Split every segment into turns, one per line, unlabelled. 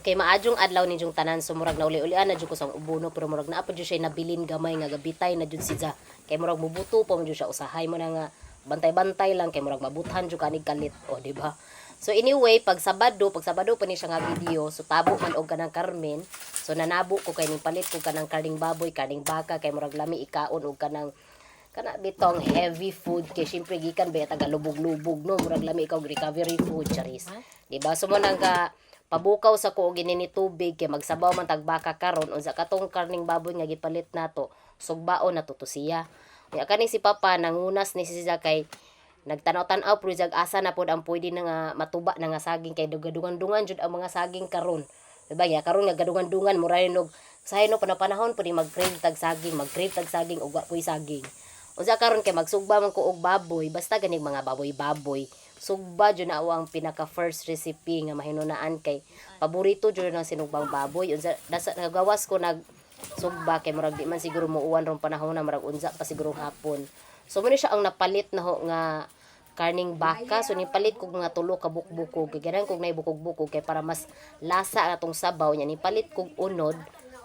Okay, maadjong adlaw ninyong tanan. So murag nauli-ulian na jud ko sa ubuno, pero murag naa pa jud siya nabilin gamay nga gabitay na jud siya. Kay murag mubuto pa man jud siya usahay mo na nga bantay-bantay lang kay murag mabuthan jud kanig kalit, o di ba? So anyway, pag Sabado pa ni siya nga video, so tabo man og kanang Carmen. So nanabo ko kay ning palit ko kanang karning baboy, karning baka kay murag lami ikaon og kanang kana bitong heavy food kay syempre gikan ba taga lubog-lubog, no? Murag lami ikaw og recovery food, charis, di ba? So mo nang ka pabukaw sa ko og ini ni tubig kay magsabaw man tag baka karon. Unsa katong karning baboy nga gipalit nato, sugbaon na to siya. Unya kani si Papa nangunas ni siya kay nagtanaw-tanaw pero jag asa na pod ang pwede na nga matuba na nga saging kay dugadungan-dungan jud ang mga saging karon, diba? Ya karon nga gadungan-dungan, muray nog sahay no panapanahon pud mag-crave tag saging, mag-crave tag saging ug wa poy saging. Unsa karon kay magsugba man ko og baboy, basta ganing mga baboy-baboy. Sugba jud na ang pinaka first recipe nga mahinunaan kay paborito jud ng sinugbang baboy. Unsa nasa nagawas ko nag sugba kay murag di man siguro muuwan rong panahon na, murag unsa pa siguro hapon. So mo ni siya ang napalit na ho nga karning baka. So nipalit kog mga tulo ka bukbukog kay ganahan kog nay bukog-bukog kay para mas lasa ang atong sabaw niya. Nipalit kog unod,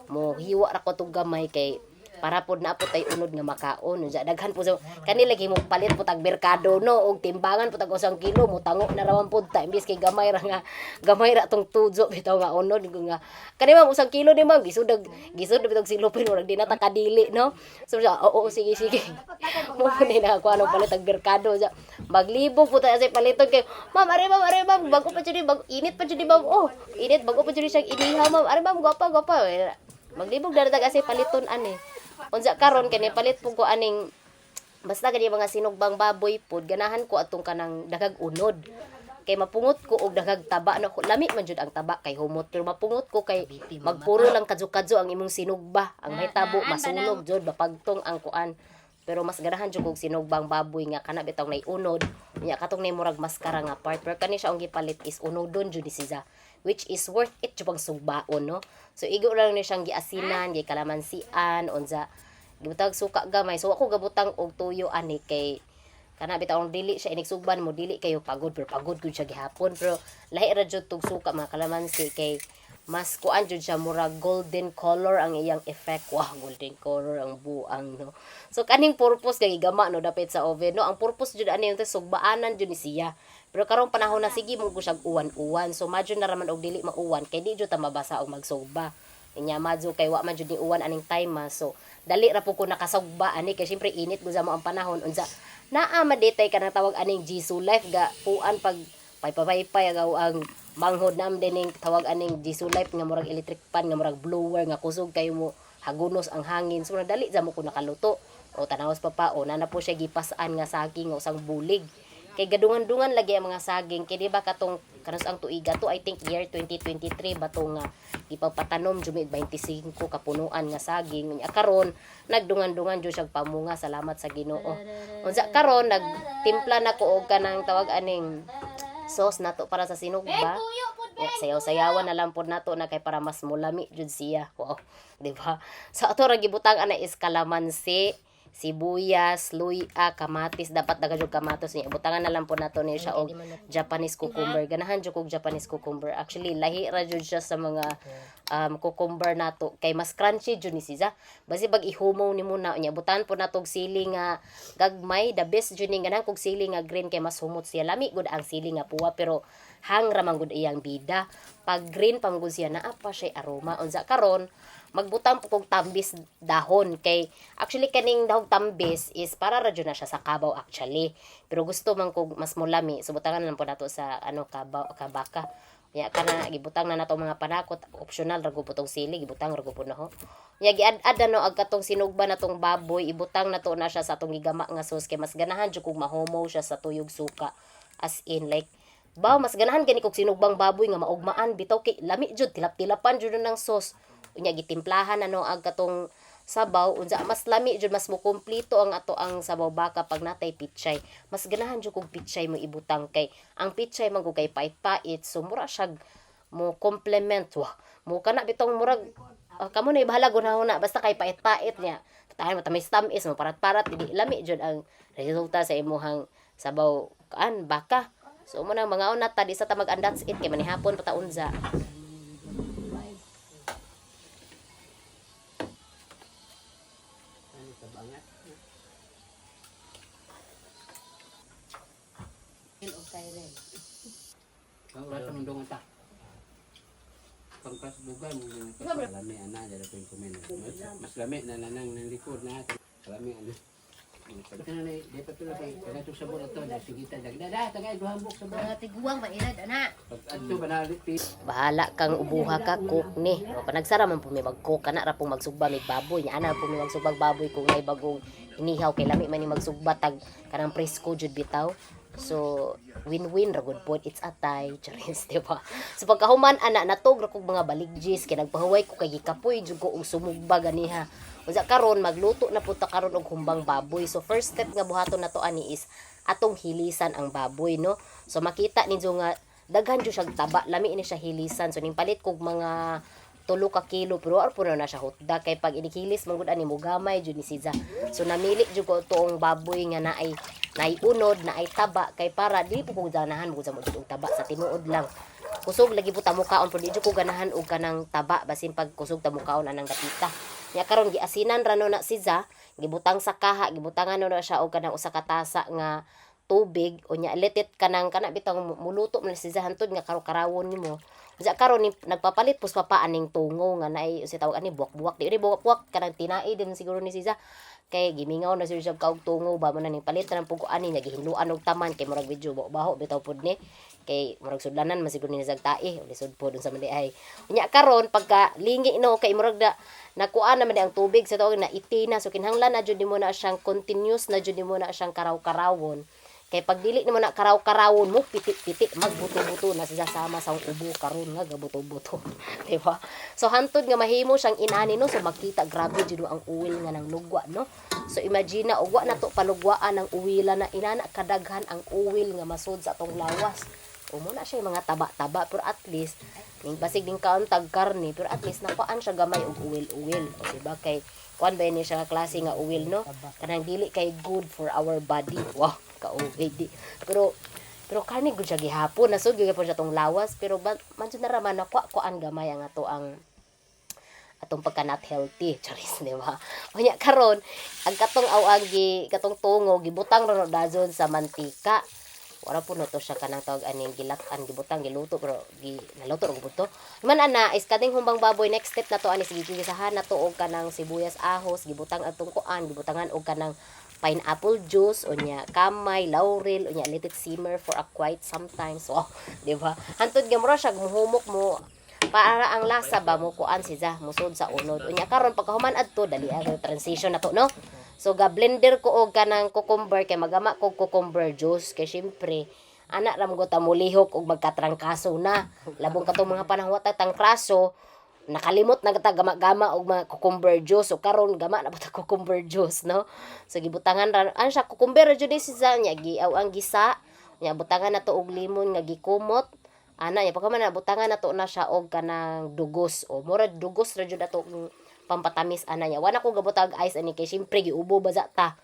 mo hiwa ra ko tong gamay kay para pod na po tay unod nga makaon. Unsa daghan po sa kani lagi mo palit po tag merkado, no, og timbangan po tag 1 kilo, mo tango na rawan pod ta imbis kay gamay ra nga gamay ra tong tuzo bitaw nga unod nga kani, ma'am, 1 kilo ni, ma'am. Gisud gisud bitog silupin, murag di na ta kadili, no? So siya, oo, sige sige, mo ni na ako ano palit tag merkado sa maglibog po tayo sa paliton kay ma'am. Are ma'am, are ma'am, bago pa jud ni, bago init pa jud ni, ma'am. Oh, init, bago pa jud ni siyang inihaw, ma'am. Are ma'am, gwapa gwapa, maglibog na tag asay paliton ani. Unsa karon kani palit po ko aning basta gani mga sinugbang baboy pod, ganahan ko atong kanang daghag unod kay mapungot ko og daghag taba, no? Lami man jud ang taba kay humot, pero mapungot ko kay magpuro lang kadyo-kadyo ang imong sinugba. Ang mahitabo masunog jud, mapagtong ang kuan. Pero mas ganahan jud kog sinugbang baboy nga kana bitaw nay unod, nya katong nay murag maskara nga part. Pero kani siya ang gipalit is unodon jud ni siya, which is worth it jud pang sugbaon, no? So igo lang ni siyang giasinan, gikalamansian, unsa gibutang suka gamay. So ako gabutang og tuyo ani kay kana bitaw ang dili siya inigsugban mo dili kayo pagod, pero pagod gud siya gihapon. Pero lahi ra jud tug suka, mga kalamansi, kay mas kuan jud siya, murag golden color ang iyang effect. Wow, golden color ang buang, no? So kaning purpose kay gigama, no, dapit sa oven, no? Ang purpose jud ani yung sugbaanan jud ni siya, pero karong panahon na sige mo ko siyag uwan-uwan, so madyo na raman og dili mauwan kay di jud ta mabasa og magsugba. Inya madyo kay wa man jud ni uwan aning time ma. So dali ra po ko nakasugba ani kay syempre init gud sa mo ang panahon. Unsa naa maditay kanang tawag aning Jisu Life ga puan pag paypaypay agaw ang manghod nam dining tawag aning Jisu Life nga murag electric pan nga murag blower nga kusog kayo mo hagunos ang hangin. So dali za mo ko nakaluto. O tanawas pa pa o nana po siya gipas-an nga saging nga 1 bulig kay gadungan-dungan lagi ang mga saging kay di ba katong kanus ang tuiga to, I think year 2023 ba to nga ipagpatanom jud 25 kapunuan nga saging. Unya karon nagdungan-dungan jud siya pamunga, salamat sa Ginoo. Unsa karon nagtimpla na ko og kanang tawag aning sauce nato para sa sinugba. Ya, sayaw-sayawan na lang pod nato na kay para mas mulami jud siya. Wow, di ba? Sa ato ra gibutang ana is kalamansi, sibuyas, luya, kamatis, dapat daga jud kamatis niya. Butangan na lang po nato ni siya og Japanese cucumber. Ganahan jud kog Japanese cucumber. Actually, lahi ra jud siya sa mga cucumber nato kay mas crunchy jud ni siya. Basi pag ihumaw nimo na unya, butangan po nato og sili nga gagmay, the best jud ning ganahan kog sili nga green kay mas humot siya. Lami gud ang sili nga puwa, pero Hang ra man gud iyang bida. Pag green pa man gud siya, naa pa siya aroma. Unsa karon, magbutang po kog tambis dahon kay actually kaning dahog tambis is para ra jud na siya sa kabaw actually, pero gusto man kog mas mulami, so butangan lang po nato sa ano, kabaw kabaka. Ya kana gibutang na nato mga panakot, optional ra gud putong sili, gibutang ra gud po na ho. Ya giad-ad na no ag katong sinugba na tong baboy, ibutang na to na siya sa atong gigama nga sauce kay mas ganahan jud kog mahumow siya sa tuyog suka. As in, like ba, mas ganahan gani kog sinugbang baboy nga maugmaan bitaw kay lami jud, tilap-tilapan jud ng sauce. Unya gitimplahan na no ag katong sabaw, unsa mas lami jud, mas mokumpleto ang ato ang sabaw baka pag natay pichay. Mas ganahan jud kog pichay mo ibutang kay ang pichay man gud kay pait-pait, so mura siya mo complement, wah, mo kana bitong murag kamo na bahala gunahuna, basta kay pait-pait niya, tahan mo tamis tamis mo parat-parat, di lami jud ang resulta sa imuhang sabaw kaan baka. So mo nang mga una ta, di sa ta mag and that's it kay manihapon pa ta unza.
Ano sa bangat? Wala sa mundong ta. Pangkas bugan mo na lami ana dala ko yung kumen. Mas lami na lanang ng likod na lami ana. Kana na di pa tulo kay kada to sabon ato na sigita dagda tagay duha buk sabon.
Mga tiguang mailad ana.
Pag adto banalit pi.
Bahala kang ubuha ka, cook ni. O, panagsara man po may mag-cook, kana ra pong magsugba may baboy. Nya ana po may magsugba baboy kung may bagong inihaw kay lami man ni magsugba tag kanang presko jud bitaw. So win-win ra gud pod, it's a tie, charis, di ba? So pagkahuman ana, natog ra kog mga baligjis kay nagpahuway ko kay gikapoy jud ko og sumugba ganiha. Unsa karon, magluto na pud ta karon og humbang baboy. So first step nga buhaton nato ani is atong hilisan ang baboy, no. So makita ninyo nga daghan jud siyang taba, lami ni siya hilisan. So ning palit kog mga 3 ka kilo, pero ar po na siya hutda kay pag inikilis man gud ani mo gamay jud ni siya. So namili jud ko tuong baboy nga naay naay unod, naay taba kay para dili po ko ganahan mo sa mo og taba sa tinuod lang. Kusog lagi po ta mukaon, pero di jud ko ganahan og kanang taba, basin pag kusog ta mukaon anang dapita. Nya karon giasinan ra no na siya, gibutang sa kaha, gibutangan no na siya og kanang usa ka tasa nga tubig, unya let it kanang kana bitaw muluto man siya hantod nga karo-karawon nimo. Unsa karon ni nagpapalit pus papa aning tungo nga naay si tawag ani buwak-buwak, di ni buwak-buwak, kanang tinai din siguro ni siya kay gimingaw na siya kaog tungo ba mo na ning palit na ng pugo ani niya, gihinluan og taman kay murag medyo baho bitaw pud ni kay murag sudlanan man siguro ni sig tae o lisod pod unsa man di ay. Unya karon pagka lingi no kay murag da nakuha naman di ang tubig sa tawag na iti na, so kinahanglan na jud nimo na siyang continuous na jud nimo na siyang karaw-karawon. Kay pag dili nimo na karaw-karawon mo piti-piti, magbuto-buto na siya sama sa ubo karon nga gabuto-buto, di ba? So hantod nga mahimo siyang inani no, so makita grabe jud ang uwil nga nang lugwa no. So imagine na ugwa na to palugwaan ang uwila na inana kadaghan ang uwil nga masud sa atong lawas. O mo na siya yung mga taba-taba, pero at least ning basig ning kaon tag karne, pero at least nakuan siya gamay og uwil-uwil. O diba kay kuan ba ni siya nga klase nga uwil no, kanang dili kay good for our body. Wow, ka-uwi di, pero pero karne gud siya gihapon, nasud gyud gihapon siya tong lawas, pero ba, man jud na raman nakuha kuan gamay ang ato ang atong pagka not healthy, charis, di ba? Unya karon ang katong aw gi katong tungo gibutang ra no dazon sa mantika. Wala po no to siya kanang tawag aning gilak-an, gibutang, giluto, pero gi naluto ra gud to. Man ana is kaning humbang baboy, next step na to ani sige gigisahan na to og kanang sibuyas ahos, gibutang atong kuan, gibutangan og kanang pineapple juice, unya kamay, laurel, unya let it simmer for a quite some time. So, di ba? Hantod nga mura siya muhumok mo para ang lasa ba mo kuan si za musod sa unod. Unya karon pagkahuman adto, dali ang transition na to no. So ga blender ko og kanang cucumber kay magama ko cucumber juice kay syempre ana ra mo ta mulihok og magkatrangkaso na. Labong katong mga panahon wa ta tangkraso, nakalimot na ta gama-gama og mga cucumber juice. So karon gama na ba ta cucumber juice no. So gibutangan ra an siya cucumber ra jud ni siya nya giaw ang gisa nya, butangan na to og limon nga gikumot ana nya, pagkaman na butangan na to na siya og kanang dugos, o mura dugos ra jud ato pampatamis ana niya. Wala ko gabutag ice ani kay syempre giubo baza ta.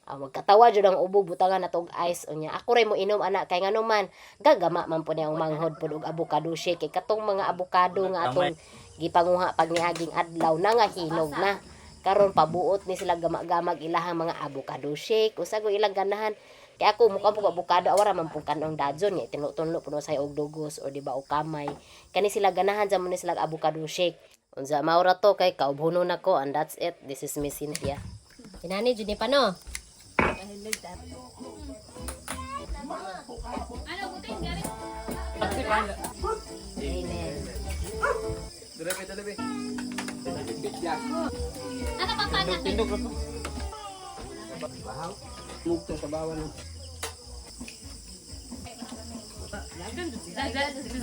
Ah, magkatawa jud ang ubo, butangan na og ice unya. Ako ray mo inom ana kay ngano man gagama man po niya ang manghod pod og avocado shake kay katong mga avocado nga atong gipanguha pag niaging adlaw na nga hinog na. Karon pabuot ni sila gama-gamag ilahang mga avocado shake. Usa ko ilang ganahan. Kaya ako mukha po abukado awara man pong kanong dadson nga tinutunlo puno sa og dugos or di ba og kamay. Kani sila ganahan sa mo ni sila avocado shake. Unsa maura to kay kaubhono nako and that's it. This is Miss Cynthia. Kinani jud ni pa no. Amen.
Bahaw. Mugto sa bawan.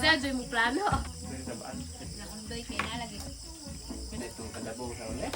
Zadzoy mo plano.
Itong kadabong sa uli.